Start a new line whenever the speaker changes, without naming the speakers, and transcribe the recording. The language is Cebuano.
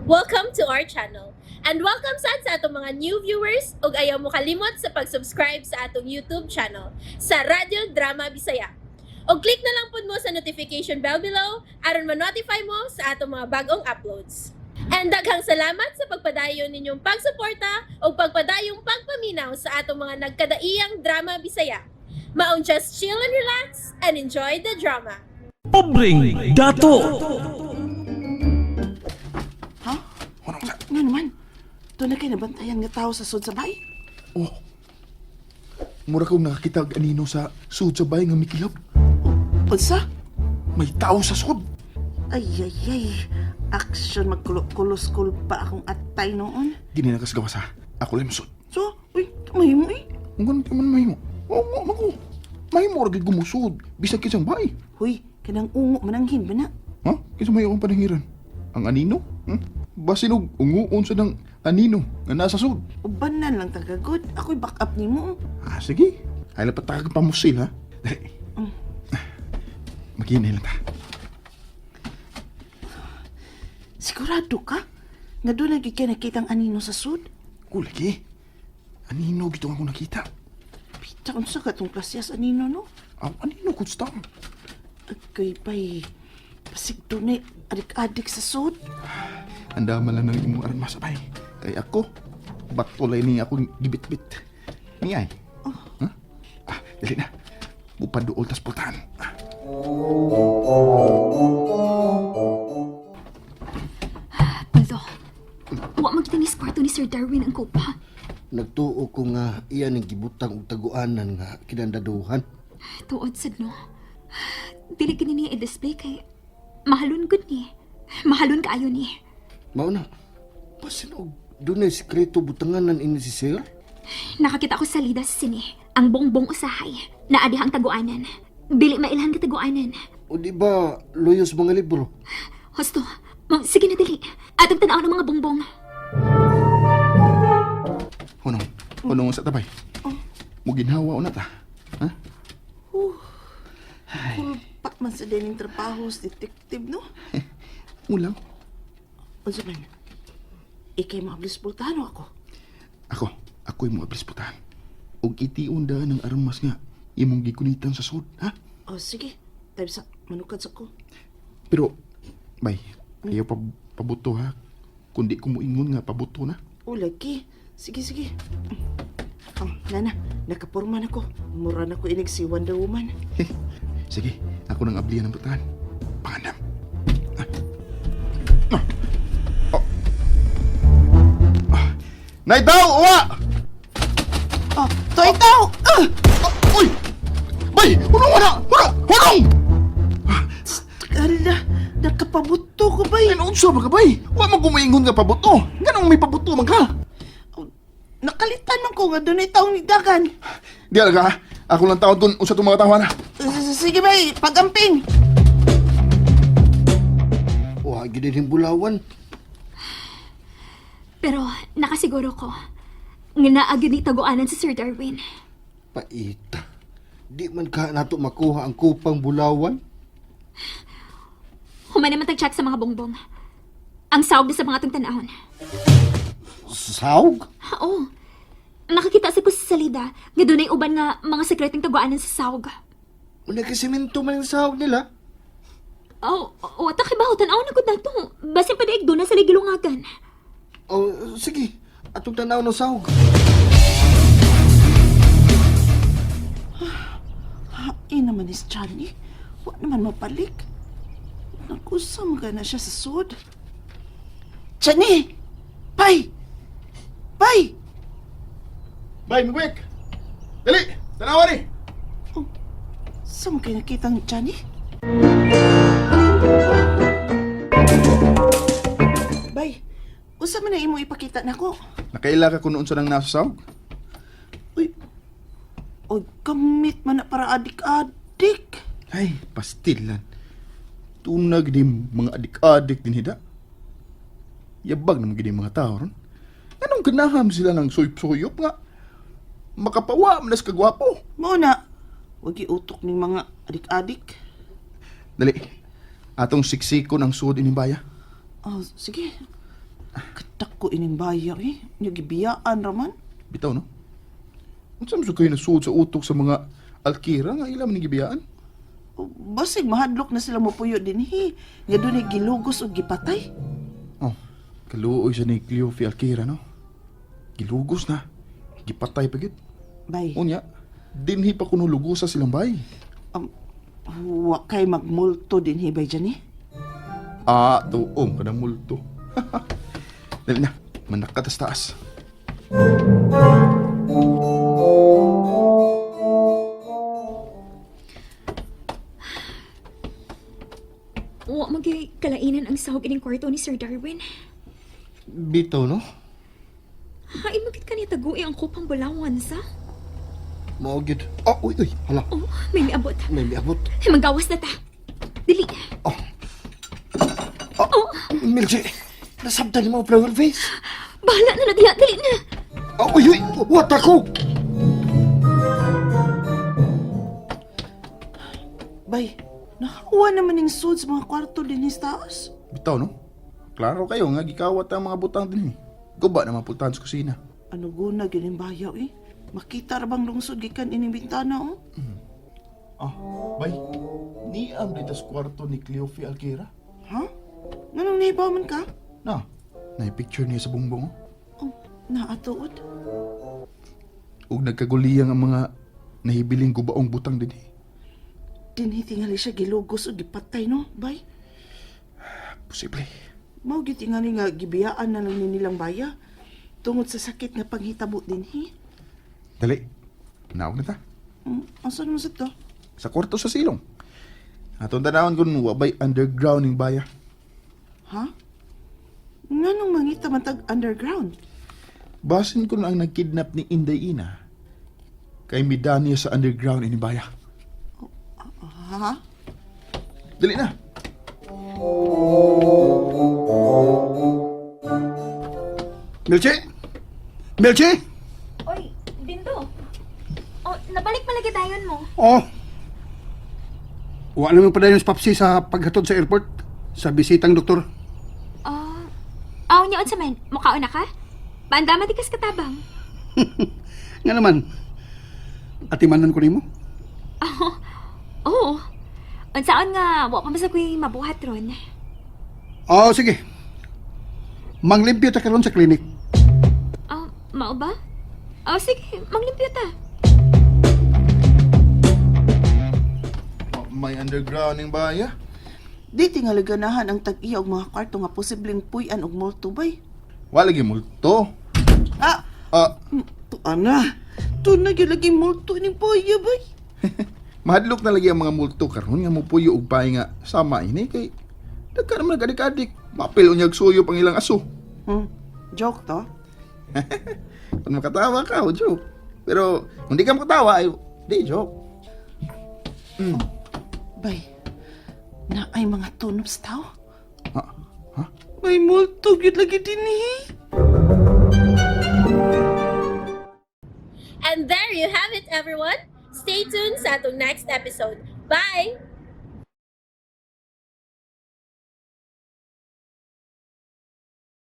Welcome to our channel. And welcome sad sa atong mga new viewers ug ayaw mo kalimot sa pag-subscribe sa atong YouTube channel sa Radyo Drama Bisaya. Og click na lang pud mo sa notification bell below aron ma-notify mo sa atong mga bagong uploads. And daghang salamat sa pagpadayon ninyong pagsuporta ug pagpadayong pagpaminaw sa atong mga nagkadaiyang drama Bisaya. Maong just chill and relax and enjoy the drama.
Pobreng Dato.
Ha? Nga naman. Doon na kayo nabantayan nga tao sa sud sa bay.
Oh. Mura kong nakakita og anino sa sud sa bay nga mikilab.
Unsa?
May tao sa sud.
Ay, ay, ay. Action magkulo-kulos pa akong atay noon.
Dili na kasgawas ha. Ako lang sud.
So, uy, mahimo eh.
Ang ganun man mahimo. Oh, oh, mako. Mahimo ra gid gumusod bisan kinsang bay.
Huy, kanang ungo mananghin ba na?
Ha? Kinsa may akong panangiran? Ang anino? Basin og unguon sa ng anino nga nasa sud.
Ubanan lang tagagod. Ako'y back up nimo.
Ah, sige. Ay lapat ta kag pamusil ha. Dali. Maghinay lang ta.
Sigurado ka? Nga doon na gyud kay nakitang anino sa sud?
Kulagi. Anino gito nga ako nakita.
Pita, unsa ka tong klasyas anino, no?
Aw, anino kud stop.
Agay, bay. Pasig doon adik-adik sa sud.
Anda man lang ng imong armas bay. Kay ako, batulay ni ako gibit-bit. Ni ay. Ha? Ah, dali na. Bupaduol tas pultahan. Ah.
Paldo, wa magtinis kwarto ni Sir Darwin ang kupa.
Nagtuo ko nga iyan ang gibutang og taguanan nga kinandaduhan.
Tuod sad no. Dili gini niya i-display kay mahalon gud ni. Mahalon kaayo ni.
Mao na. Basin og dunay sikreto butanganan ini si sir.
Nakakita ko sa lida sa sine. Ang bongbong usahay. Naa diha ang taguanan. Dili mailhan ka taguanan.
O di ba luyos mga libro?
Hosto, sige na dili. Atong tanaw ng mga bongbong.
Hunong. Hunong sa tabay. Muginhawa una ta. Ha?
Kulpa man sa dining trabaho sa detective, no?
Ulaw.
Unsa man? Ikay maablis pultahan ako.
Ako, ako'y mo ablis putahan. Og itiun daan ang armas nga imong gikunitan sa sud, ha?
Oh, sige. Tayo sa manukad sa ko.
Pero, bay, ayaw pa pabuto ha. Kundi ko moingon nga pabuto na.
Oh, lagi. Sige, sige. Oh, nana, nakapurma na ko. Mura na ko inig si Wonder Woman.
Sige, ako nang ablihan ng putahan. Pangandam. Ah. Ah. Oh. Ah. Naitaw! Uwa!
Oh, to itaw! Ah!
Ah, uy! Bay! Hunong na! Hunong! Hunong!
Ala, nakapabuto ko ba yun?
Ay, unsa ba ka, bay? Wa man gumaingon nga pabuto. Nganong may pabuto man ka?
Oh, nakalitan man ko nga doon itaw ni Dagan.
Di alaga ha. Ako lang tawad kung unsa itong mga tawa na.
Sige bay, pagamping.
Wa gid din bulawan.
Pero nakasiguro ko nga naa gyud ni taguanan si Sir Darwin.
Paita. Di man ka nato makuha ang kupang bulawan.
Human naman tag-check sa mga bongbong. Ang sawag na sa mga atong tanahon.
Sawg?
Oo. Nakakita sa ko sa salida nga dunay uban nga mga sekreteng taguanan sa sawag.
Una kay semento man ang sawg nila.
Oh, oh, ta kay baho tan-aw na gud nato. Basin pa diig na sa gilungagan.
O sige, atong tanaw ng sawg.
Hain naman ni Johnny. Wa naman mapalik. Nagkusam ka na siya sa sud. Johnny! Bay! Bay!
Bay, migwik! Dali! Tanawa ni!
Saan mo kayo nakita ang Johnny? Bay, usa man na imo ipakita nako.
Nakaila ka kung unsa nang nasa sawg?
Uy, oy, gamit man na para adik-adik.
Ay, pastilan. Tunag din mga adik-adik din hida. Yabag naman gini mga tao ron. Anong ganaham sila ng suyop-suyop nga? Makapawa man nas kagwapo.
Mao na, wag iutok ning mga adik-adik.
Dali. Atong siksikon ang suod ining baya.
Oh, sige. Katak ko ining baya eh. Nagibiyaan raman.
Bitaw, no? Unsa man kayo nasuod sa utok sa mga alkira nga ila man gibiyaan?
Basig mahadlok na sila mopuyo dinhi. Nga dunay gilugos og gipatay.
Oh, kaluoy sa ni Cleofe Alkira, no? Gilugos na. Gipatay pa gid.
Bay,
Unya, dinhi pa kuno lugosa silang bay.
um, wa kay magmulto dinhi bay dyan eh.
Ah, tuom ka ng multo. Dali na, manakatas taas.
Wa magay kalainan ang sahog ining kwarto ni Sir Darwin.
Bitaw, no?
Hain magit ka niya tagui ang kupang bulawan sa?
Mao gyud. Oh, uy, uy, hala.
Oh, may miabot.
May miabot.
Magawas na ta. Dili.
Oh. Oh, Milchi, nasabtan mo ang flower vase.
Bahala na na diha. Dili na.
Oh, uy, uy, what ako?
Bay, nakakuha naman ng sud sa mga kwarto dinhi sa taas.
Bitaw, no? Klaro kayo nga gikawat ang mga butang dinhi. Guba na mapultahan sa kusina.
Ano guna gining bayaw eh. Makita ra bang lungsod gikan ining bintana oh.
Ah, bay. Niam dito sa kwarto ni Cleofe Alquera.
Ha? Nganong nahibaw man ka?
Na, na-picture niya sa bongbong. Oh.
Oh, naatuod.
Ug nagkaguliyang ang mga nahibiling gubaong butang dinhi.
Dinhi tingali siya gilugos og gipatay no, bay.
Posible.
Mao gyud tingali nga gibiyaan na lang ni nilang baya tungod sa sakit nga panghitabo dinhi.
Dali. Naog na ta.
Asa naman sa to?
Sa kwarto sa silong. Atong tanawon kung wabay underground ning baya.
Ha? Nganong mangita man tag underground?
Basin ko na ang nagkidnap ni Inday Ina kay midaniya sa underground ini baya.
Ha?
Dali na.
Milchi? Milchi?
Oy, Dindo. Oh, nabalik malagi dayon mo.
Oh. Wa naman padayon sa Papsi sa paghatod sa airport sa bisitang doktor.
Ah, aw niya unsa man? Mukaon na ka? Paandama di kas katabang.
Nga naman. Atimanan ko nimo.
Oh, oo. Unsaon nga wa pa man sa ko'y mabuhat ron.
Oh, sige. Manglimpyo ta karon sa clinic.
Ah, mao ba? Oh, sige, maglimpyo ta.
May underground ning baya.
Di tingali ganahan ang tag-iya og mga kwarto nga posibleng puy-an og multo bay.
Wala lagi multo.
Ah,
Ah,
tuan na. Tuna gyud lagi multo ining baya bay.
mahadlok na lagi ang mga multo karon nga mupuyo og bahay nga sama ini kay dagka naman nagadik-adik. Mapil unyag suyo pang ilang aso.
Joke to.
Kung makatawa ka, o joke. Pero kung di ka makatawa, ay di joke.
Bay, na ay mga tunops tao.
Ha? Ha?
May multo gyud lagi dinhi.
And there you have it, everyone. Stay tuned sa atong next episode. Bye!